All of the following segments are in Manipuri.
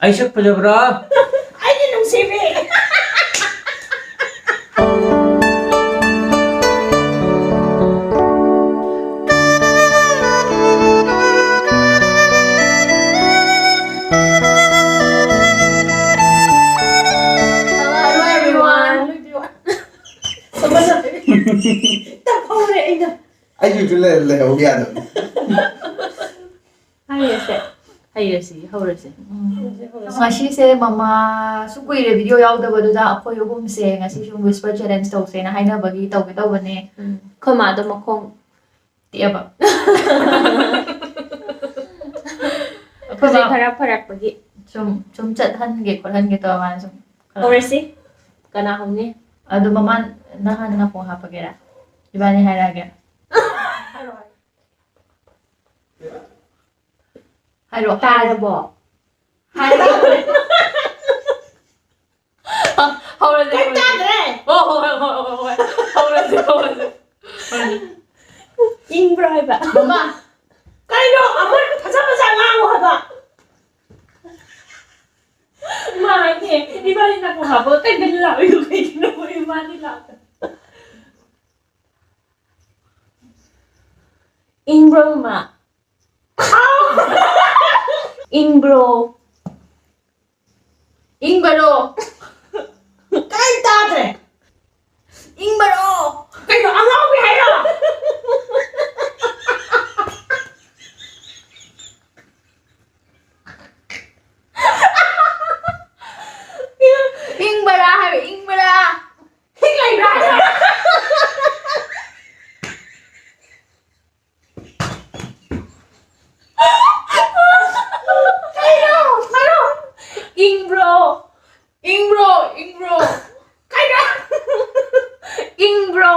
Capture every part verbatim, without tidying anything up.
ꯑꯩ ꯁꯛ ꯐꯖꯕ꯭ꯔꯥ? ꯑꯩꯗꯤ ꯅꯨꯡꯁꯤꯕꯤ꯫ Hello, everyone. ꯇꯞꯍꯧꯔꯦ ꯑꯩꯅ꯫ ꯑꯩꯁꯨ ꯂꯩ-, ꯂꯩꯍꯧ ꯌꯥꯗꯕꯅꯤ꯫ ꯍꯥꯏꯔꯁꯦ꯫ ꯍꯩꯔꯁꯤ, ꯍꯧꯔꯁꯤ꯫ ꯎꯝ꯫ ꯉꯁꯤꯁꯦ ꯃꯃꯥꯁꯨ ꯀꯨꯏꯔꯦ video ꯌꯥꯎꯗꯕꯗꯨꯗ ꯑꯩꯈꯣꯏ ꯑꯍꯨꯝꯁꯦ ꯉꯁꯤ ꯁꯨꯝ whisper challenge ꯇꯧꯁꯦꯅ ꯍꯥꯏꯅꯕꯒꯤ ꯇꯧꯒꯦ ꯇꯧꯕꯅꯦ꯫ ꯎꯝ꯫ ꯑꯩꯈꯣꯏ ꯃꯥꯗꯣ ꯃꯈꯣꯡ ꯇꯦꯛꯑꯕ꯫ ꯑꯩꯈꯣꯏ ꯍꯧꯖꯤꯛ ꯃꯥ ꯈꯔ ꯐꯔꯛꯄꯒꯤ꯫ ꯁꯨꯝ, ꯁꯨꯝ ꯆꯠꯍꯟꯒꯦ ꯈꯣꯠꯍꯟꯒꯦ ꯇꯧꯔ ꯃꯥꯅ ꯁꯨꯝ ꯈꯔ ꯍꯧꯔꯁꯤ꯫ ꯀꯅꯥ ꯍꯧꯅꯤ? ꯑꯗꯨ ꯃꯃꯥ ꯅꯪ ꯍꯥꯟꯅ ꯅꯥꯀꯣꯡ ꯍꯥꯞꯄꯒꯦꯔꯥ? ꯏꯕꯥꯅꯤ ꯍꯥꯏꯔꯛꯑꯒꯦ꯫ ꯍꯥꯏꯔꯛꯑꯣ꯫ ꯇꯥꯔꯕꯣ? ꯍꯥꯏꯔꯛꯑꯣ꯫ ꯍꯧꯔꯁꯦ, ꯀꯩꯝ ꯍꯧꯔꯁꯦ꯫ ꯇꯥꯗ꯭ꯔꯦ꯫ ꯑꯣ, ꯍꯣꯏ, ꯍꯣꯏ, ꯍꯣꯏ, ꯍꯣꯏ, ꯍꯣꯏ꯫ ꯍꯧꯔꯁꯦ, ꯍꯧꯔꯁꯦ꯫ ꯍꯧꯔꯁꯦ꯫ ꯏꯪꯕ꯭ꯔꯣ ꯍꯥꯏꯕ? ꯃꯃꯥ꯫ ꯀꯩꯅꯣ? ꯑꯃ ꯐꯖ ꯐꯖ ꯉꯥꯡꯉꯣ ꯍꯥꯏꯕ꯫ ꯃꯥ ꯍꯥꯏꯅꯦ, ꯏꯕꯥꯅꯤ ꯅꯥꯀꯣꯡ ꯍꯥꯞꯄꯒ ꯀꯩꯗ ꯂꯥꯎꯔꯤꯗꯣ ꯀꯩꯒꯤꯅꯣ? ꯏꯕꯥꯅꯤ ꯂꯥꯎ-, ꯏꯪꯕ꯭ꯔꯣ, ꯃꯃꯥ? ꯏꯪꯕ꯭ꯔꯣ? ꯏꯪꯕꯔꯣ? ꯀꯔꯤꯝ ꯇꯥꯗ꯭ꯔꯦ꯫ ꯏꯪꯕꯔꯣ? ꯀꯩꯅꯣ, ꯑꯉꯥꯎꯕꯤ ꯍꯥꯏꯔꯣ? ꯏꯪꯕꯔꯥ ꯍꯥꯏꯕ, ꯏꯪꯕꯔꯥ? ꯍꯤꯛ ꯂꯩꯕ꯭ꯔꯥ ꯍꯥꯏꯕ? ꯀꯩꯅꯣ? ꯍꯥꯏꯔꯣ꯫ ꯏꯪꯕ꯭ꯔꯣ? ꯏꯪꯕ꯭ꯔꯣ? ꯏꯪꯕ꯭ꯔꯣ? ꯀꯩꯅꯣ? ꯏꯪꯕ꯭ꯔꯣ?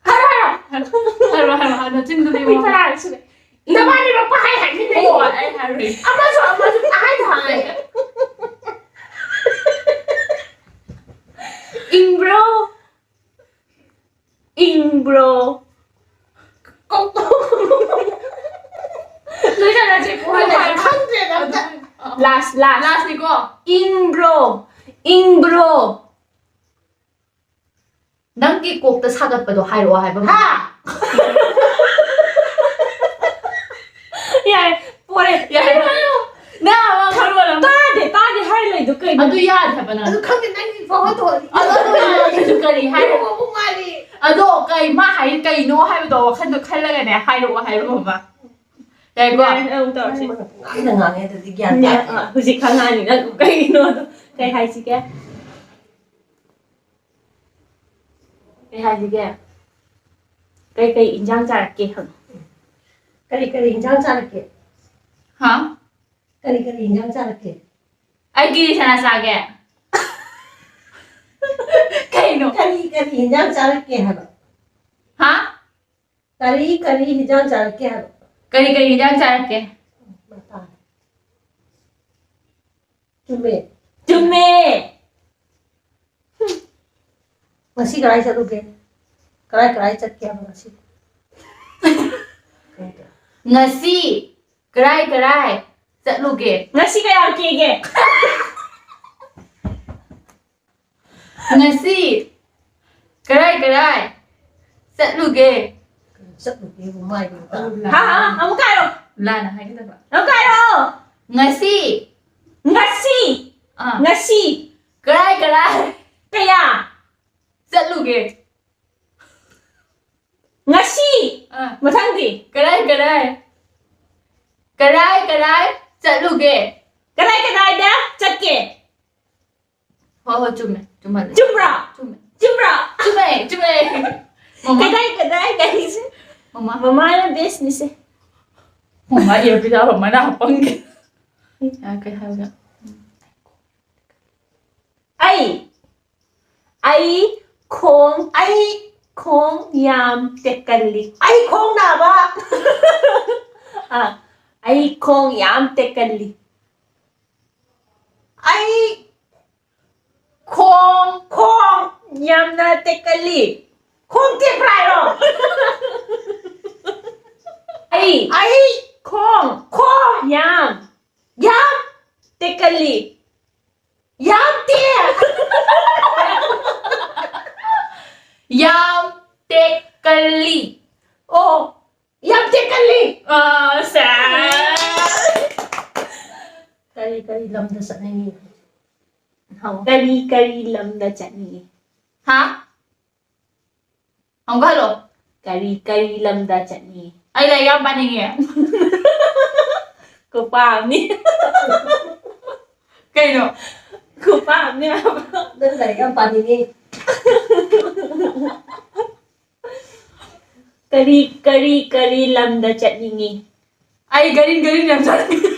ꯍꯥꯏꯔꯣ, ꯍꯥꯏꯔꯣ꯫ ꯍꯥꯏꯔꯣ, ꯍꯥꯏꯔꯣ, ꯍꯥꯏꯔꯣ꯫ ꯅꯆꯤꯟꯗꯨꯗꯤ ꯃꯤ ꯋꯥ ꯇꯔꯥ ꯁꯨꯔꯦ꯫ ꯅꯕꯥꯅꯤꯃꯛ ꯄꯪꯍꯥꯏ ꯍꯥꯏꯃꯤꯟꯅꯩ꯫ ꯍꯣꯏ, ꯑꯩ ꯍꯥꯏꯔꯣꯏ꯫ ꯑꯃꯁꯨ ꯑꯃꯁꯨ ꯄꯪꯍꯥꯏꯗ ꯍꯥꯏ꯫ ꯏꯪꯕ꯭ꯔꯣ? ꯏꯪꯕ꯭ꯔꯣ? ꯀꯧ-, ꯂꯣꯏꯁꯜꯂꯁꯤ, ꯀꯣꯟꯅ꯫ ꯈꯪꯗ꯭ꯔꯦ꯫ Last, last. Lastꯅꯤꯀꯣ. ꯏꯪꯕ꯭ꯔꯣ? ꯏꯪꯕ꯭ꯔꯣ? ꯅꯪꯒꯤ ꯀꯣꯛꯇ ꯁꯥꯒꯠꯄꯗꯣ ꯍꯥꯏꯔꯛꯑꯣ ꯍꯥꯏꯕ꯫ ꯍꯥ? ꯌꯥꯔꯦ, ꯄꯣꯔꯦ꯫ ꯌꯥꯔꯦ꯫ ꯅꯪ ꯑꯃ ꯃꯔꯣꯜ ꯑꯃ꯫ ꯇꯥꯗꯦ, ꯇꯥꯗꯦ ꯍꯥꯏ ꯂꯩꯗꯣ ꯀꯩꯅꯣ? ꯑꯗꯨ ꯌꯥꯗꯦ ꯍꯥꯏꯕ ꯅꯪ꯫ ꯑꯗꯨ ꯈꯪꯗꯦ, ꯅꯪꯒꯤ ꯐꯥꯎꯕ ꯊꯣꯛꯑꯗꯤ꯫ ꯑꯗꯨ, ꯑꯗꯨ ꯌꯥꯗꯦ, ꯑꯗꯨ ꯀꯔꯤ ꯍꯥꯏ? ꯅꯪ ꯐꯥꯎꯕ ꯃꯥꯜꯂꯤ꯫ ꯑꯗꯣ ꯀꯩ ꯃꯥ ꯍꯥꯏ ꯀꯩꯅꯣ ꯍꯥꯏꯕꯗꯣ ꯋꯥꯈꯜꯗꯣ ꯈꯜꯂꯒꯅꯦ ꯍꯥꯏꯔꯛꯑꯣ ꯍꯥꯏꯕ ꯃꯃꯥ꯫ ꯌꯥꯏꯀꯣ? ꯌꯥꯔꯦ, ꯑꯃꯨꯛ ꯇꯧꯔꯁꯤ꯫ ꯅꯪ ꯄꯨꯡꯉꯥꯡꯗ ꯉꯥꯡꯉꯦ, ꯑꯗꯨꯗꯤ ꯒ꯭ꯌꯥꯟ ꯅꯦ, ꯇꯥꯗꯦ꯫ ꯑ, ꯍꯧꯖꯤꯛ ꯈꯪꯉꯛꯑꯅꯤ ꯅꯪ ꯀꯩꯅꯣꯗꯣ꯫ ꯀꯩ ꯍꯥꯏꯁꯤꯒꯦ? ꯀꯩ ꯍꯥꯏꯁꯤꯒꯦ? ꯀꯩ ꯀꯩ ꯏꯟꯖꯥꯡ ꯆꯥꯔꯛꯀꯦ ꯍꯪꯉꯨ꯫ ꯀꯔꯤ ꯀꯔꯤ ꯏꯟꯖꯥꯡ ꯆꯥꯔꯛꯀꯦ? ꯍꯥ? ꯀꯔꯤ ꯀꯔꯤ ꯏꯟꯖꯥꯡ ꯆꯥꯔꯛꯀꯦ? ꯑꯩ ꯀꯤꯂꯤ ꯆꯅꯥ ꯆꯥꯒꯦ꯫ ꯀꯩꯅꯣ? ꯀꯔꯤ ꯀꯔꯤ ꯏꯟꯖꯥꯡ ꯆꯥꯔꯛꯀꯦ ꯍꯥꯏꯕ? ꯍꯥ? ꯀꯔꯤ ꯀꯔꯤ ꯏꯟꯖꯥꯡ ꯆꯥꯔꯛꯀꯦ ꯍꯥꯏꯕ? ꯀꯔꯤ ꯀꯔꯤ ꯏꯟꯖꯥꯡ ꯆꯥꯔꯛꯀꯦ? ꯃꯇꯥ꯫ ꯆꯨꯝꯃꯦ꯫ ꯆꯨꯝꯃꯦ꯫ ꯉꯁꯤ ꯀꯗꯥꯏ ꯆꯠꯂꯨꯒꯦ? ꯀꯗꯥꯏ ꯀꯗꯥꯏ ꯆꯠꯀꯦ ꯍꯥꯏꯕ ꯉꯁꯤ? ꯉꯁꯤ ꯀꯔꯥꯏ ꯀꯔꯥꯏ ꯆꯠꯂꯨꯒꯦ? ꯉꯁꯤ ꯀꯌꯥꯝ ꯀꯦꯒꯦ? ꯉꯁꯤ ꯀꯔꯥꯏ ꯀꯔꯥꯏ ꯆꯠꯂꯨꯒꯦ? ꯆꯠꯂꯨꯒꯦꯕꯨ ꯃꯥꯏꯕꯨ ꯇꯥ-꯫ ꯍꯥ, ꯍꯥ, ꯑꯃꯨꯛ ꯍꯥꯏꯔꯣ꯫ ꯂꯥꯟꯅ ꯍꯥꯏꯒꯗꯕ꯫ ꯑꯃꯨꯛ ꯍꯥꯏꯔꯣ꯫ ꯉꯁꯤ꯫ ꯉꯁꯤ꯫ ꯑꯥ꯫ ꯉꯁꯤ꯫ ꯀꯔꯥꯏ ꯀꯔꯥꯏ ꯀꯌꯥ? ꯆꯠꯂꯨꯒꯦ꯫ ꯉꯁꯤ꯫ ꯑꯥ꯫ ꯃꯊꯪꯗꯤ꯫ ꯀꯔꯥꯏ ꯀꯔꯥꯏ? ꯀꯔꯥꯏ ꯀꯔꯥꯏ ꯆꯠꯂꯨꯒꯦ? ꯀꯗꯥꯏ ꯀꯗꯥꯏꯗ ꯆꯠꯀꯦ? ꯍꯣꯏ, ꯍꯣꯏ, ꯆꯨꯝꯃꯦ꯫ ꯆꯨꯝꯃꯜꯂꯦ꯫ ꯆꯨꯝꯕ꯭ꯔꯥ? ꯆꯨꯝꯃꯦ꯫ ꯆꯨꯝꯕ꯭ꯔꯥ? ꯆꯨꯝꯃꯦ, ꯆꯨꯝꯃꯦ꯫ ꯃꯃꯥ꯫ ꯀꯗꯥꯏ ꯀꯗꯥꯏ ꯀꯔꯤꯁꯦ? ꯃꯃꯥ꯫ ꯃꯃꯥꯅ best ꯅꯤꯁꯦ꯫ ꯃꯃꯥ earpiece ꯍꯥꯞꯄ ꯃꯅꯥ ꯄꯪꯒꯦ꯫ ꯌꯥ, ꯀꯩ ꯍꯥꯏꯕ? ꯑꯩ, ꯑꯩ ꯈꯣꯡ, ꯑꯩ ꯈꯣꯡ ꯌꯥꯝ ꯇꯦꯛꯀꯜꯂꯤ꯫ ꯑꯩ ꯈꯣꯡ ꯅꯥꯕ꯫ ꯑꯥ, ꯑꯩ ꯈꯣꯡ ꯌꯥꯝ ꯇꯦꯛꯀꯜꯂꯤ꯫ ꯑꯩ ꯈꯣꯡ, ꯈꯣꯡ ꯌꯥꯝꯅ ꯇꯦꯛꯀꯜꯂꯤ꯫ ꯈꯣꯡ ꯇꯦꯛꯄ꯭ꯔꯥ ꯍꯥꯏꯔꯣ? ꯑꯩ, ꯑꯩ ꯈꯣꯡ, ꯈꯣꯡ ꯌꯥꯝ, ꯌꯥꯝ ꯇꯦꯛꯀꯜꯂꯤ꯫ ꯌꯥꯝ ꯇꯦꯛ꯫ ꯌꯥꯝ ꯇꯦꯛꯀꯜꯂꯤ꯫ ꯑꯣ, ꯌꯥꯝ ꯇꯦꯛꯀꯜꯂꯤ꯫ ꯑ, ꯁꯦꯁ꯫ ꯀꯔꯤ ꯀꯔꯤ ꯂꯝꯗ ꯆꯠꯅꯤꯡꯉꯤ? ꯍꯪꯉꯣ꯫ ꯀꯔꯤ ꯀꯔꯤ ꯂꯝꯗ ꯆꯠꯅꯤꯡꯉꯤ? ꯍꯥ? ꯑꯃꯨꯛꯀ ꯍꯜꯂꯣ꯫ ꯀꯔꯤ ꯀꯔꯤ ꯂꯝꯗ ꯆꯠꯅꯤꯡꯉꯤ? ꯑꯩ ꯂꯥꯏꯔꯤꯛ ꯌꯥꯝ ꯄꯥꯅꯤꯡꯉꯦ꯫ ꯈꯨꯄꯥ ꯑꯃꯅꯤ꯫ ꯀꯩꯅꯣ? ꯈꯨꯄꯥ ꯑꯃꯅꯤ ꯍꯥꯏꯕ꯫ ꯅꯪ ꯂꯥꯏꯔꯤꯛ ꯌꯥꯝ ꯄꯥꯅꯤꯡꯉꯤ꯫ ꯀꯔꯤ ꯀꯔꯤ ꯀꯔꯤ ꯂꯝꯗ ꯆꯠꯅꯤꯡꯉꯤ? ꯑꯩ ꯒꯥꯔꯤ ꯒꯥꯔꯤ ꯌꯥꯝ ꯆꯠꯅꯤꯡꯉꯤ꯫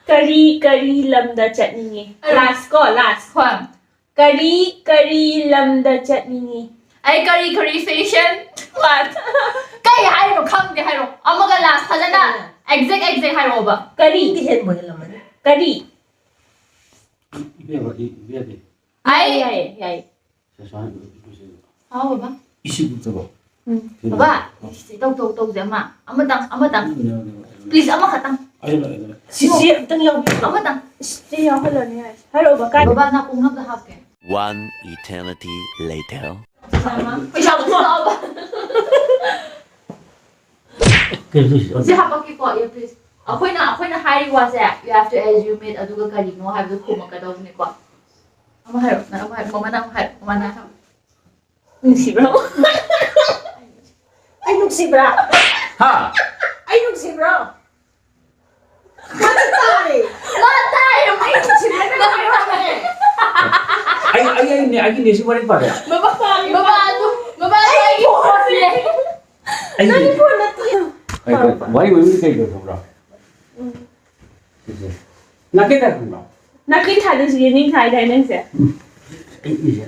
ꯀꯔꯤ ꯀꯔꯤ ꯂꯝꯗ ꯆꯠꯅꯤꯡꯉꯤ? ꯑꯩ ꯂꯥꯁ ꯀꯣ, ꯂꯥꯁ꯫ ꯍꯣꯏ꯫ ꯀꯔꯤ ꯀꯔꯤ ꯂꯝꯗ ꯆꯠꯅꯤꯡꯉꯤ? ꯑꯩ ꯀꯔꯤ ꯀꯔꯤ ꯐꯦꯁꯟ ꯄꯥꯠ-, ꯀꯩ ꯍꯥꯏꯅꯣ ꯈꯪꯗꯦ, ꯍꯥꯏꯔꯣ꯫ ꯑꯃꯒ ꯂꯥꯁ ꯐꯖꯅ ꯑꯦꯛꯖꯦꯛ ꯑꯦꯛꯖꯦꯛ ꯍꯥꯏꯔꯛꯑꯣꯕ꯫ ꯀꯔꯤ? ꯃꯤꯗꯤ ꯍꯦꯟꯕ ꯍꯦꯜꯂꯝꯃꯅꯤ꯫ ꯀꯔꯤ? ꯏꯕꯦꯝꯃ, ꯏ-, ꯏꯕꯦꯝꯃ꯫ ꯑꯩ ꯌꯥꯏꯌꯦ, ꯌꯥꯏꯌꯦ꯫ ꯁꯦꯁꯥꯟ ꯏꯕꯦꯝꯃ꯫ ꯍꯥꯎ, ꯕꯕꯥ꯫ ꯏꯁꯤꯡ ꯎꯠꯇꯕ꯫ ꯎꯝ꯫ ꯁꯤꯅ-, ꯕꯕꯥ, ꯑꯣ꯫ ꯁꯤ ꯇꯧ, ꯇꯧ, ꯇꯧꯁꯦ ꯑꯃ꯫ ꯑꯃꯇꯪ, ꯑꯃꯇꯪ꯫ ꯎꯝ, ꯌꯥꯎꯔꯦ, ꯌꯥꯎꯔꯦ꯫ ꯄ꯭ꯂꯤꯖ, ꯑꯃꯈꯛꯇꯪ꯫ ꯑꯩ ꯂꯣꯏꯔꯦ, ꯂꯣꯏꯔꯦ꯫ ꯁꯤꯁꯦ ꯑꯝꯇꯪ ꯌꯥꯎꯕꯤꯌꯨ꯫ ꯑꯃꯇꯪ꯫ ꯏꯁ, ꯁꯤ ꯌꯥꯎꯍꯜꯂꯣꯅꯦ ꯍꯥꯏꯁꯦ꯫ ꯍꯥꯏꯔꯛꯑꯣꯕ, ꯀꯥꯏꯗ? ꯕꯕꯥ, ꯅꯥꯀꯣꯡ ꯑꯝꯇ ꯍꯥꯞꯀꯦ꯫ One eternity later. ꯄꯩꯁꯥ ꯄꯨꯊꯣꯛꯑꯣꯕ꯫ ꯀꯩꯅꯣ ꯇꯧꯔꯤꯁꯤꯕꯣ? ꯁꯤ ꯍꯥꯄꯛꯀꯦꯀꯣ, earpiece꯫ ꯑꯩꯈꯣꯏꯅ, ꯑꯩꯈꯣꯏꯅ ꯍꯥꯏꯔꯤꯕ ꯋꯥꯁꯦ, you have to assume it, ꯑꯗꯨꯒ ꯀꯔꯤꯅꯣ ꯍꯥꯏꯕꯗꯨ ꯈꯨꯝꯃꯛꯀꯗꯧꯕꯅꯤꯀꯣ꯫ ꯑꯃ ꯍꯥꯏꯔꯣ, ꯅꯪ ꯑꯃ ꯍꯥꯏꯔꯣ, ꯃꯃꯥꯅ ꯑꯃ ꯍꯥꯏꯔꯣ, ꯃꯃꯥꯅ ꯍꯥꯏꯔꯣ꯫ ꯅꯨꯡꯁꯤꯕ꯭ꯔꯣ? ꯑꯩ ꯅꯨꯡꯁꯤꯕ꯭ꯔꯥ? ꯍꯥ? ꯑꯩ ꯅꯨꯡꯁꯤꯕ꯭ꯔꯣ? ꯃꯥꯗꯤ ꯇꯥꯔꯦ꯫ ꯃꯥ ꯇꯥꯏꯌꯦ, ꯑꯩ ꯅꯨꯡꯁꯤꯕ꯭ꯔꯥ? ꯀꯩꯅꯣ ꯍꯥꯏꯔꯛꯑꯣꯅꯦ꯫ ꯑꯩ, ꯑꯩ, ꯑꯩꯅꯦ, ꯑꯩꯒꯤꯅꯦ, ꯁꯤ ꯋꯥꯔꯤ ꯄꯥꯔꯦ꯫ ꯕꯕꯥ, ꯕꯕꯥ, ꯑꯗꯨ, ꯕꯕꯥ, ꯑꯗꯨ ꯑꯩꯒꯤ ꯐꯣꯟꯅꯦ꯫ ꯑꯩꯒꯤ ꯅꯪꯒꯤ ꯐꯣꯟ ꯅꯠꯇꯦ꯫ ꯑꯩ ꯋꯥꯔꯤ ꯃꯃꯤꯡ ꯀꯩ ꯀꯧ ꯈꯪꯕ꯭ꯔꯥ? ꯎꯝ꯫ ꯁꯤꯁꯦ꯫ ꯅꯥꯀꯦꯟ ꯊꯥ ꯈꯪꯕ꯭ꯔꯥ? ꯅꯥꯀꯦꯟ ꯊꯥꯗꯁꯨ ꯌꯦꯅꯤꯡ ꯊꯥꯏꯗꯥꯏ ꯅꯪꯁꯦ? ꯎꯝ꯫ ꯑꯩ ꯏꯁꯦ꯫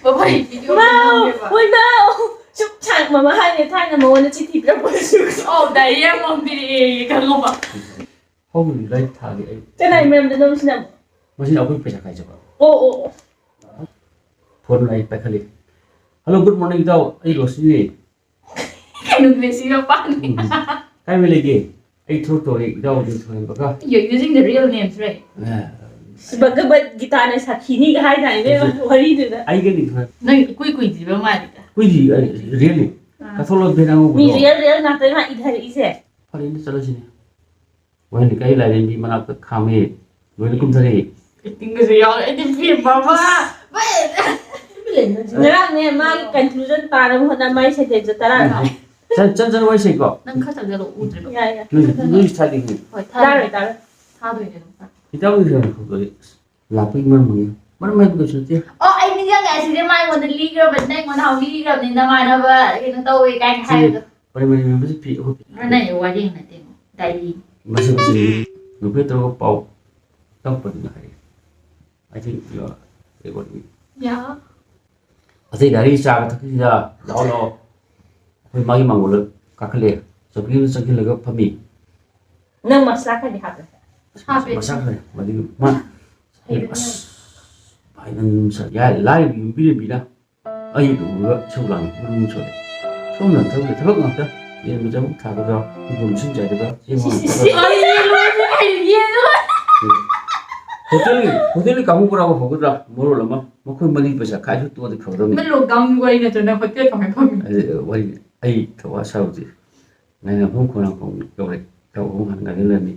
ꯕꯕꯥ, ꯑꯩ ꯚꯤꯗꯤꯑꯣ ꯏꯃꯥꯎ! ꯅꯝꯒꯦꯕ꯫ ꯍꯣꯏ, ꯏꯃꯥꯎ! ꯁꯨꯝ ꯁꯥꯡ ꯃꯃꯥ ꯍꯥꯏꯅꯦ ꯊꯥꯏꯅ ꯃꯉꯣꯟꯗ ꯆꯤꯊꯤ ꯄꯤꯔꯛꯄꯗꯁꯨ꯫ ꯑꯧ, ꯗꯥꯏꯔꯤ ꯑꯃꯃꯝ ꯄꯤꯔꯛꯑꯦ, ꯈꯪꯉꯕ? ꯍꯧꯈꯤꯕ ꯂꯥꯏꯔꯤꯛ ꯊꯥꯒꯤ ꯑꯩ ꯀꯅꯥꯏ ꯃꯔꯝꯗꯅꯣ ꯁꯤꯅ? ꯃꯁꯤꯅ ꯑꯩꯈꯣꯏ ꯄꯩꯁꯥ ꯈꯥꯏꯖꯕ꯫ ꯑꯣ, ꯑꯣ, ꯑꯣ꯫ ꯐꯣꯟ ꯑꯩ ꯄꯥꯏꯈꯠꯂꯤ꯫ "Hello, good morning, ꯏꯇꯥꯎ꯫ ꯑꯩ ꯔꯣꯁꯅꯤꯅꯦ꯫" ꯅꯨꯡꯁꯤꯕ ꯄꯥꯝꯃꯤ꯫ ꯎꯝ꯫ ꯀꯥꯏ ꯋꯥꯏ ꯂꯩꯒꯦ? ꯑꯩ ꯊꯣꯛꯇꯣꯔꯦ, ꯏꯇꯥꯎꯗꯤ ꯊꯣꯛꯍꯟꯕꯒ꯫ You're using the real names, right? ꯑꯦ꯫ ꯚꯒꯕꯠ ꯒꯤꯇꯥꯅ ꯁꯥꯈꯤꯅꯤꯒ ꯍꯥꯏꯗꯥꯏꯅꯦ ꯏꯕꯦꯝꯃ, ꯋꯥꯔꯤꯗꯨꯗ꯫ ꯑꯩꯒꯗꯤ ꯈꯔ ꯅꯪ ꯏꯀꯨꯏ ꯀꯨꯏꯗ꯭ꯔꯤꯕ ꯃꯥꯜꯂꯤꯗ꯫ ꯀꯨꯏꯗ꯭ꯔꯤ, ꯑꯩ, really꯫ ꯑꯥ꯫ ꯀꯥꯊꯣꯛꯂꯒ ꯚꯦꯟ ꯃꯤ ꯑꯉꯧꯕꯗꯣ꯫ Real, real ꯉꯥꯛꯇꯅꯤ ꯃꯥ ꯏꯊꯔꯛꯏꯁꯦ꯫ ꯐꯔꯦꯅꯦ, ꯆꯠꯂꯁꯤꯅꯦ꯫ ꯋꯥꯍꯦꯡ ꯂꯩꯀꯥꯏ ꯂꯥꯏꯔꯦꯝꯕꯤ ꯃꯅꯥꯛꯇ ꯈꯥꯝꯃꯦ꯫ ꯂꯣꯏꯅ ꯀꯨꯝꯊꯔꯛꯑꯦ꯫ Actingꯒꯁꯨ ꯌꯥꯎꯔꯦ꯫ ꯑꯩꯗꯤ ꯄꯦꯟꯕ ꯑꯃ꯫ ꯉꯔꯥꯡꯅꯦ ꯃꯥꯒꯤ conclusion ꯇꯥꯅꯕ ꯍꯣꯠꯅ ꯃꯥꯏ sentence ꯇꯔꯥ ꯉꯥꯡꯉꯦ꯫ ꯆꯟ-, ꯆꯟ-, ꯆꯟ ꯋꯥꯔꯤ ꯁꯩꯀꯣ? ꯅꯪ ꯈꯔ ꯆꯪꯁꯤꯜꯂꯣ, ꯎꯗ꯭ꯔꯦꯕ꯫ ꯌꯥꯏ, ꯌꯥꯏ꯫ ꯅꯣꯏ, ꯅꯣꯏ ꯁꯥꯏꯗꯤ ꯈꯪꯉꯤ꯫ ꯍꯣꯏ, ꯇꯥꯔꯣꯏ, ꯊꯥꯗꯣꯏꯅꯦ꯫ ꯇꯥꯔꯣꯏ꯫ ꯊꯥꯗꯣꯏꯅꯦ ꯑꯗꯨꯝ꯫ ꯏꯇꯥꯎꯒꯤ ꯀꯩꯅꯣ ꯈꯪꯗꯣꯏ꯫ ꯂꯥꯛꯄꯒꯤ ꯃꯔꯝ ꯍꯪꯉꯤ꯫ ꯃꯔꯝ ꯍꯥꯏꯕ ꯀꯩꯁꯨ ꯅꯠꯇꯦ꯫ ꯑꯣ, ꯑꯩ ꯅꯤꯡꯁꯤꯡꯉꯦ꯫ ꯑꯁꯤꯗꯤ ꯃꯥ ꯑꯩꯉꯣꯟꯗ ꯂꯤꯈ꯭ꯔꯕꯅꯤ, ꯅꯪ ꯑꯩꯉꯣꯟꯗ ꯍꯧꯖꯤꯛ ꯂꯤꯈ꯭ꯔꯕꯅꯤ, ꯅꯃꯥꯟꯅꯕ ꯀꯩꯅꯣ ꯇꯧꯋꯦ ꯀꯥꯏꯅ ꯁꯤ ꯍꯥꯏꯕꯗꯣ꯫ ꯄꯔꯃꯥꯅꯦꯟ ꯃꯦꯝꯕꯔꯁꯤ ꯐꯤ ꯑꯩꯈꯣꯏ ꯄꯤ-, ꯅꯪ ꯋꯥꯔꯤ ꯅꯠꯇꯦ, diary꯫ ꯃꯁꯤ, ꯃꯁꯤ ꯅꯨꯄꯤ ꯇꯧꯔꯒ ꯄꯥꯎ ꯇꯝꯄꯗꯨꯅ ꯍꯥꯏ꯫ I think you are recording. Yeah. ꯑꯇꯩ ꯗꯥꯏꯔꯤ ꯆꯥꯒ ꯊꯛꯁꯤꯗ ꯂꯥꯛꯑꯣ, ꯂꯥꯛꯑꯣ꯫ ꯑꯩꯈꯣꯏ ꯃꯥꯒꯤ ꯃꯥꯡꯒꯣꯜꯗ ꯀꯥꯈꯠꯂꯦ꯫ ꯆꯧꯀ꯭ꯔꯤꯗ ꯆꯪꯁꯤꯜꯂꯒ ꯐꯝꯃꯤ꯫ ꯅꯪ ꯃꯁꯂꯥ ꯈꯔꯗꯤ ꯍꯥꯞꯄꯦ꯫ ꯍꯥꯞꯄꯦ꯫ ꯃꯁꯂꯥ ꯈꯔ, ꯃꯗꯨꯒꯤ ꯃꯥ, ꯍꯩꯕꯅꯤ꯫ ꯑꯁ, ꯚꯥꯏ, ꯅꯪ ꯃꯁꯛ ꯌꯥꯏ, ꯂꯥꯏꯔꯕꯤ ꯌꯨꯝꯕꯤꯔꯦꯝꯕꯤꯅ ꯑꯩ ꯎꯔꯒ ꯏꯁꯧ ꯂꯥꯡꯉꯤ, ꯃꯅꯨꯡ ꯁꯣꯜꯂꯦ꯫ ꯁꯣꯝꯅ ꯊꯕꯛ, ꯊꯕꯛ ꯉꯥꯛꯇ꯫ ꯌꯦꯟ ꯃꯆꯥ ꯑꯃꯨꯛ ꯊꯥꯒꯗ꯭ꯔꯥ? ꯏꯪꯈꯣꯜ ꯏꯁꯤꯡ ꯆꯥꯏꯒꯗ꯭ꯔꯥ? ꯆꯦꯡ ꯃꯥꯟ ꯊꯥꯒꯗ꯭ꯔꯥ? ꯑꯩ ꯂꯣꯏꯅ ꯍꯩꯌꯦ꯫ ꯍꯣꯇꯦꯜꯒꯤ, ꯍꯣꯇꯦꯜꯒꯤ ꯀꯥꯡꯕꯨ ꯕꯣꯔꯥꯕꯨ ꯍꯧꯒꯗ꯭ꯔꯥ? ꯃꯔꯣꯜ ꯑꯃ, ꯃꯈꯣꯏ ꯃꯔꯤ ꯄꯩꯁꯥ ꯈꯥꯏꯁꯨ ꯇꯣꯛꯑꯗꯤ ꯐꯒꯗꯕꯅꯤ꯫ ꯅꯪ lockdownꯒꯤ ꯋꯥꯔꯤ ꯅꯠꯇ꯭ꯔꯣ? ꯅꯪ ꯍꯣꯇꯦꯜ ꯀꯃꯥꯏꯅ ꯐꯝꯃꯤ? ꯑꯗꯨ ꯋꯥꯔꯤ, ꯑꯩ ꯊꯧꯋꯥ ꯁꯥꯔꯨꯗꯦ꯫ ꯉꯥꯏꯅꯐꯝ ꯈꯣꯟꯅꯐꯝ ꯌꯧꯔꯦ꯫ ꯊꯕꯛ ꯑꯃ ꯍꯥꯟꯅ ꯉꯥꯏꯅꯔꯝꯃꯤ꯫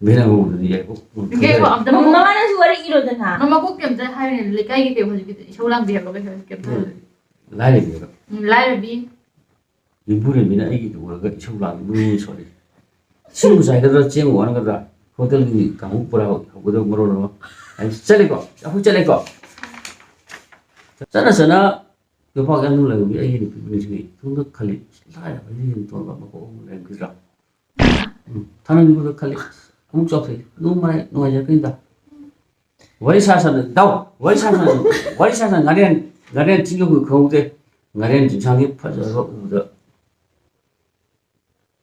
ꯚꯦꯟ ꯑꯃꯃꯝꯗꯗꯤ ꯌꯥꯏꯀꯣ꯫ ꯅꯪ ꯀꯩꯅꯣ, ꯑꯝꯇ ꯃꯃꯥ-, ꯃꯃꯥꯅꯁꯨ ꯋꯥꯔꯤ ꯏꯔꯣꯗꯅ꯫ ꯃꯃꯥ ꯀꯣꯛ ꯀꯩꯝꯇ ꯍꯥꯏꯔꯣꯅꯦ꯫ ꯂꯩꯀꯥꯏꯒꯤ ꯀꯩ ꯍꯧꯖꯤꯛꯀꯤ ꯏꯁꯧ ꯂꯥꯡꯕꯤ ꯍꯥꯏꯕ ꯀꯩ ꯍꯥꯏꯕ ꯀꯩꯝꯇ ꯍꯥꯏꯔꯣꯅꯦ꯫ ꯂꯥꯏꯔꯕꯤꯗ꯫ ꯎꯝ, ꯂꯥꯏꯔꯕꯤ꯫ ꯌꯨꯝꯕꯨꯔꯦꯝꯕꯤꯅ ꯑꯩꯒꯤ ꯎꯔꯒ ꯏꯁꯧ ꯂꯥꯡꯉꯤ, ꯃꯅꯨꯡ ꯁꯣꯜꯂꯤ꯫ ꯏꯁꯤꯡꯕꯨ ꯆꯥꯏꯒꯗ꯭ꯔꯥ, ꯆꯦꯡꯕꯨ ꯋꯥꯟꯒꯗ꯭ꯔꯥ? ꯍꯣꯇꯦꯜꯒꯤ ꯀꯥꯡꯍꯧ ꯄꯨꯔꯥ ꯍꯧꯒꯗꯕ ꯃꯔꯣꯜ ꯑꯃ꯫ ꯑꯩ ꯆꯠꯂꯦꯀꯣ, ꯑꯩꯈꯣꯏ ꯆꯠꯂꯦꯀꯣ꯫ ꯆꯠꯅ ꯆꯠꯅ ꯌꯣꯄꯥꯛ ꯌꯥꯝꯅ ꯂꯩꯔꯝꯃꯤ ꯑꯩꯒꯤ ꯅꯨꯄꯤꯕꯨ ꯅꯤꯡꯁꯤꯡꯉꯤ꯫ ꯏꯇꯣꯝꯇ ꯈꯜꯂꯤ, "ꯂꯥꯏꯔꯕ ꯑꯩꯅ ꯇꯣꯟꯕ ꯃꯀꯣꯛ ꯑꯃ ꯂꯩꯔꯝꯈꯤꯗ꯭ꯔꯥ?" ꯎꯝ, ꯊꯥꯅ ꯌꯨꯝꯗ ꯈꯜꯂꯤ, ꯑꯃꯨꯛ ꯆꯥꯎꯊꯣꯛꯏ꯫ ꯅꯣꯡꯃ ꯅꯨꯡꯉꯥꯏꯖꯔꯛꯀꯅꯤꯗ꯫ ꯋꯥꯔꯤ ꯁꯥ ꯁꯥꯅ, ꯏꯇꯥꯎ, ꯋꯥꯔꯤ ꯁꯥ ꯁꯥꯅ, ꯋꯥꯔꯤ ꯁꯥ ꯁꯥꯅ ꯉꯥꯔꯦꯟ, ꯉꯥꯔꯦꯟ ꯆꯤꯡ ꯌꯧꯈ꯭ꯔꯦ ꯈꯪꯍꯧꯗꯦ꯫ ꯉꯥꯔꯦꯟ ꯆꯤꯡꯁꯥꯡꯒꯤ ꯐꯖꯕ ꯎꯕꯗ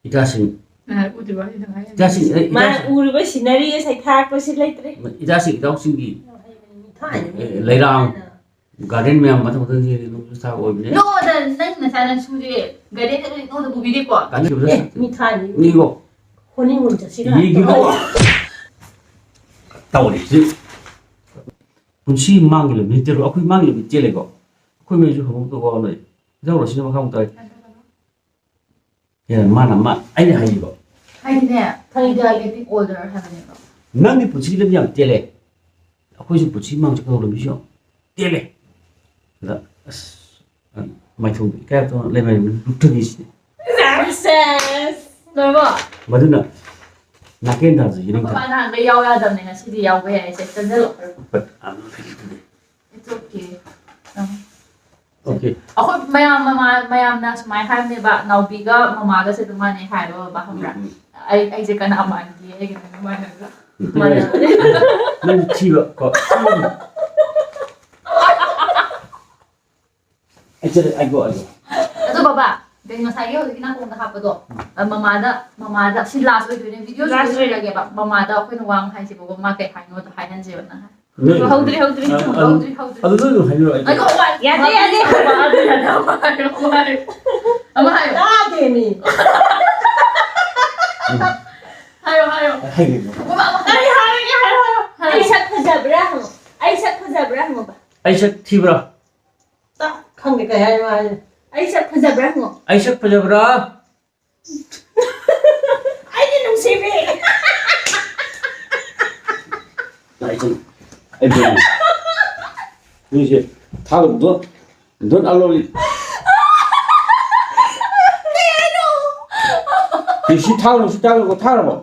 ꯏꯇꯥꯁꯤꯡ, ꯑ, ꯎꯗ꯭ꯔꯤꯕ ꯑꯩ ꯁꯨꯝ ꯍꯥꯏ-, ꯏꯇꯥꯁꯤꯡ, ꯑꯦ, ꯃꯥꯅ ꯏꯇꯥꯁꯤꯡ꯫ ꯎꯔꯤꯕ scenery ꯁꯩꯊꯥꯔꯛꯄꯁꯤ ꯂꯩꯇ꯭ꯔꯦ꯫ ꯏꯇꯥꯁꯤꯡ, ꯏꯇꯥꯎꯁꯤꯡꯒꯤ, ꯌꯥꯝ ꯍꯩꯕꯅꯤ, ꯃꯤ ꯊꯥꯏꯅ ꯑꯦ, ꯃꯤ ꯂꯩꯔꯥꯡ꯫ ꯊꯥꯏꯅ꯫ ꯒꯥꯔꯗꯦꯟ ꯃꯌꯥꯝ ꯃꯊꯪ ꯃꯊꯪ ꯌꯦꯡꯉꯦ, ꯅꯣꯡꯖꯨ ꯊꯥ ꯑꯣꯏꯕꯅꯦ꯫ ꯅꯣꯗ ꯅꯪ ꯅꯁꯥꯅ ꯁꯨꯔꯦ꯫ ꯒꯥꯔꯗꯦꯟ ꯆꯠꯂꯗꯤ ꯅꯣꯗ ꯄꯨꯕꯤꯗꯦꯀꯣ꯫ ꯀꯥꯟꯅꯗꯕꯗ ꯑꯦ ꯃꯤ ꯊꯥꯅꯤ ꯃꯤꯒꯣ ꯍꯣꯅꯤꯃꯨꯟ ꯆꯠꯁꯤꯔ ꯌꯦꯡꯈꯤꯕ ꯇꯧꯔꯤꯁꯤ꯫ ꯄꯨꯟꯁꯤ ꯃꯥꯡꯒꯤ ꯂꯝꯕꯤ ꯆꯦꯜꯂꯣ꯫ ꯑꯩꯈꯣꯏ ꯃꯥꯡꯒꯤ ꯂꯝꯕꯤ ꯆꯦꯜꯂꯦꯀꯣ꯫ ꯑꯩꯈꯣꯏ ꯃꯤꯁꯨ ꯍꯧꯔꯛꯇ ꯋꯥ ꯂꯩ꯫ ꯌꯥꯎꯔꯣ ꯁꯤꯅ ꯃꯈꯥ ꯑꯃꯨꯛ ꯇꯥꯏ꯫ ꯍꯦꯟꯅ ꯃꯥꯅ ꯃꯥ ꯑꯩꯅ ꯍꯥꯏꯔꯤꯕ꯫ ꯍꯥꯏꯗꯤꯅꯦ ꯊꯪꯒꯤ ꯒꯦꯇꯤꯡ ꯑꯣꯜꯗꯔ ꯍꯥꯏꯕꯅꯦꯕ꯫ ꯅꯪꯗꯤ ꯄꯨꯟꯁꯤ ꯂꯝꯕꯤ ꯌꯥꯝ ꯇꯦꯜꯂꯦ꯫ ꯑꯩꯈꯣꯏꯁꯨ ꯄꯨꯟꯁꯤ ꯃꯥꯡ ꯆꯠꯀꯗꯧꯕ ꯂꯝꯕꯤꯁꯨ ꯌꯥꯝ ꯇꯦꯜꯂꯦ꯫ ꯑꯗ ꯑꯁ ꯃꯥꯏꯊꯣꯡ ꯏꯀꯥꯏ ꯂꯩꯃꯥꯏ ꯂꯨꯞꯊꯒꯤꯁꯤꯅꯦ꯫ ꯂꯣꯏꯔꯕꯣ? ꯃꯗꯨꯅ ꯅꯥꯀꯦꯟ ꯊꯥꯁꯨ ꯌꯦꯅꯤꯡ ꯊꯥ꯫ ꯃꯄꯥꯟ ꯅꯍꯥꯟꯒꯩ ꯌꯥꯎ ꯌꯥꯗꯕꯅꯦ ꯉꯁꯤꯗꯤ ꯌꯥꯎꯕ ꯌꯥꯏ ꯁꯦ ꯆꯪꯁꯤꯜꯂꯣ꯫ It's okay. ꯑꯣꯀꯦ꯫ ꯑꯩꯈꯣꯏ ꯃꯌꯥꯝ ꯃꯃꯥ ꯃꯌꯥꯝꯅ ꯁꯨꯃꯥꯏꯅ ꯍꯥꯏꯕꯅꯦꯕ ꯅꯥꯎꯕꯤꯒ ꯃꯃꯥꯒꯁꯦ ꯑꯗꯨꯝ ꯃꯥꯟꯅꯩ ꯍꯥꯏꯕ ꯕꯕꯥ ꯈꯪꯕ꯭ꯔꯥ? ꯑꯩ ꯑꯩꯁꯦ ꯀꯅꯥ ꯃꯥꯟꯒꯦ ꯑꯩꯒ ꯅꯪꯒ ꯃꯥꯟꯅꯕ꯭ꯔꯥ? ꯅꯪ ꯊꯤꯕ ꯀꯣ꯫ ꯑꯩ ꯆꯠꯂꯦ ꯑꯩ ꯒꯣ ꯑꯩ ꯒꯣ꯫ ꯑꯗꯣ ꯕꯕꯥ ꯀꯩ ꯉꯁꯥꯏꯒꯤ ꯍꯧꯖꯤꯛꯀꯤ ꯅꯥꯀꯣꯡꯗ ꯍꯥꯞꯄꯗꯣ ꯑ, ꯃꯃꯥꯗ ꯃꯃꯥꯗ ꯁꯤ ꯂꯥꯁ ꯑꯣꯏꯗꯣꯏꯅꯦ ꯚꯤꯗꯤꯑꯣꯁꯤ Last ꯑꯣꯏꯗꯣꯏꯅꯦ꯫ ꯂꯣꯏꯔꯒꯦꯕ ꯃꯃꯥꯗ ꯑꯩꯈꯣꯏꯅ ꯋꯥ ꯑꯃ ꯍꯥꯏꯁꯦꯕꯀꯣ ꯃꯥ ꯀꯩ ꯍꯥꯏꯅꯣꯗꯣ ꯍꯥꯏꯍꯟꯁꯦꯕ ꯅꯪ ꯍꯥꯏ꯫ ꯅꯣꯏ- ꯍꯧꯗ꯭ꯔꯤ ꯍꯧꯗ꯭ꯔꯤ ꯑ- ꯑꯗꯨ- ꯍꯧꯗ꯭ꯔꯤ ꯍꯧꯗ꯭ꯔꯤ꯫ ꯑꯗꯨ ꯅꯣꯏ ꯑꯗꯨꯝ ꯍꯥꯏꯕꯤꯔꯣ ꯑꯩ ꯑꯩ ꯀꯣ ꯋꯥꯏ ꯌꯥꯗꯦ, ꯌꯥꯗꯦ꯫ ꯑꯃ ꯍꯥꯏꯌꯣ ꯑꯃ ꯍꯥꯏꯌꯣ ꯑꯃ ꯍꯥꯏꯌꯣ꯫ ꯇꯥꯗꯦꯃꯤ꯫ ꯍꯥꯏꯌꯣ ꯍꯥꯏꯌꯣ꯫ ꯍꯥꯏꯕꯤꯔꯣ꯫ ꯕꯕꯥ ꯑꯃ ꯍꯥꯏꯌꯣ꯫ ꯍꯥꯏꯌꯣ ꯍꯥꯏꯌꯣ꯫ ꯑꯩ ꯁꯛ ꯐꯖꯕ꯭ꯔꯥ ꯍꯪꯉꯣ꯫ ꯑꯩ ꯁꯛ ꯐꯖꯕ꯭ꯔꯥ ꯍꯪꯉꯣꯕ꯫ ꯑꯩ ꯁꯛ ꯊꯤꯕ꯭ꯔꯥ? ꯇ- ꯈꯪꯗꯦ ꯀꯩ ꯍꯥꯏꯅꯣ ꯍꯥꯏꯁꯦ꯫ ꯑꯩ ꯁꯛ ꯐꯖꯕ꯭ꯔꯥ ꯍꯪꯉꯣ꯫ ꯑꯩ ꯁꯛ ꯐꯖꯕ꯭ꯔꯥ? ꯑꯩꯗꯤ ꯅꯨꯡꯁꯤꯕꯤ꯫ ꯑꯩ ꯁꯛ ꯑꯩ ꯕ꯭ꯔꯦꯟ꯫ ꯅꯣꯏꯁꯦ ꯊꯥꯒꯨꯝꯕꯗꯣ ꯗꯣꯟ ꯑꯂꯣꯂꯤ꯫ ꯁꯤ ꯊꯥꯒꯅꯨ ꯁꯤ ꯊꯥꯒꯅꯨ ꯊꯥꯔꯕꯣ?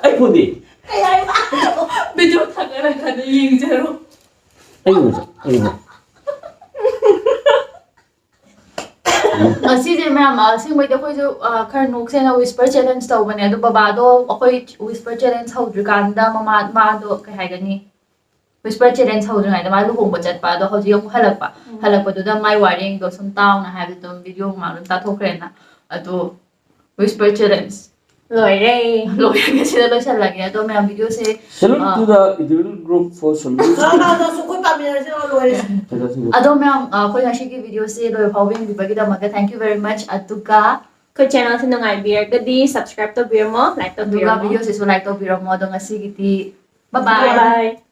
ꯑꯩ ꯐꯣꯟꯗꯤ꯫ ꯀꯩ ꯍꯥꯏꯕ? ꯚꯤꯗꯤꯑꯣ ꯊꯥꯒꯠꯂꯀꯥꯟꯗ ꯌꯦꯡꯖꯔꯣ꯫ ꯑꯩ ꯎꯕ ꯑꯩ ꯎꯕ꯫ ꯉꯁꯤꯁꯦ ꯃꯌꯥꯝ ꯑꯁꯦꯡꯕꯩꯗꯤ ꯑꯩꯈꯣꯏꯁꯨ ꯑ, ꯈꯔ ꯅꯣꯛꯁꯦꯅ ꯋꯤꯁꯄꯔ ꯆꯦꯂꯦꯟꯖ ꯇꯧꯕꯅꯦ ꯑꯗꯣ ꯕꯕꯥꯗꯣ ꯑꯩꯈꯣꯏ ꯋꯤꯁꯄꯔ ꯆꯦꯂꯦꯟꯖ ꯍꯧꯗ꯭ꯔꯤꯀꯥꯟꯗ ꯃꯃꯥ ꯃꯥꯗꯣ ꯀꯩ ꯍꯥꯏꯒꯅꯤ ꯋꯤꯁꯄꯔ ꯆꯦꯂꯦꯟꯖ ꯍꯧꯗ꯭ꯔꯤꯉꯩꯗ ꯃꯥ ꯂꯨꯍꯣꯡꯕ ꯆꯠꯄ ꯑꯗꯣ ꯍꯧꯖꯤꯛ ꯑꯃꯨꯛ ꯍꯜꯂꯛꯄ ꯍꯜꯂꯛꯄꯗꯨꯗ ꯃꯥꯏ ꯋꯥꯔꯦꯡꯗꯣ ꯁꯨꯝ ꯇꯥꯎꯅ ꯍꯥꯏꯕꯗꯣ ꯑꯗꯨꯝ ꯚꯤꯗꯤꯑꯣ ꯃꯃꯥꯡ ꯑꯗꯨꯝ ꯇꯥꯊꯣꯛꯈ꯭ꯔꯦꯅ ꯑꯗꯣ ꯋꯤꯁꯄꯔ ꯆꯦꯂꯦꯟꯖ ꯂꯣꯏꯔꯦ꯫ ꯂꯣꯏꯔꯒ ꯁꯤꯗ ꯂꯣꯏꯁꯜꯂꯒꯦ꯫ ꯑꯗꯣ ꯃꯌꯥꯝ ꯚꯤꯗꯤꯑꯣꯁꯦ Salute ah. to the editorial group for solution. ꯈꯔ ꯈꯔ ꯁꯨ ꯑꯩꯈꯣꯏ ꯄꯥꯝꯃꯤꯟꯅꯔꯁꯤ ꯂꯣꯏꯔꯦ꯫ ꯑꯗꯣ ꯃꯌꯥꯝ ꯑ, ꯑꯩꯈꯣꯏ ꯉꯁꯤꯒꯤ ꯚꯤꯗꯤꯑꯣꯁꯦ ꯂꯣꯏ ꯐꯥꯎꯕ ꯌꯦꯡꯕꯤꯕꯒꯤꯗꯃꯛꯇ thank you very much꯫ ꯑꯗꯨꯒ ꯑꯩꯈꯣꯏ ꯆꯦꯅꯦꯜꯁꯦ ꯅꯨꯡꯉꯥꯏꯕꯤꯔꯒꯗꯤ subscribe ꯇꯧꯕꯤꯔꯝꯃꯣ, like ꯑꯗꯨꯒ ꯇꯧꯕꯤꯔꯝꯃꯣ꯫ ꯚꯤꯗꯤꯑꯣꯁꯤꯁꯨ ꯂꯥꯏꯛ ꯇꯧꯕꯤꯔꯝꯃꯣ꯫ ꯑꯗꯣ ꯉꯁꯤꯒꯤꯗꯤ bye bye꯫ Bye.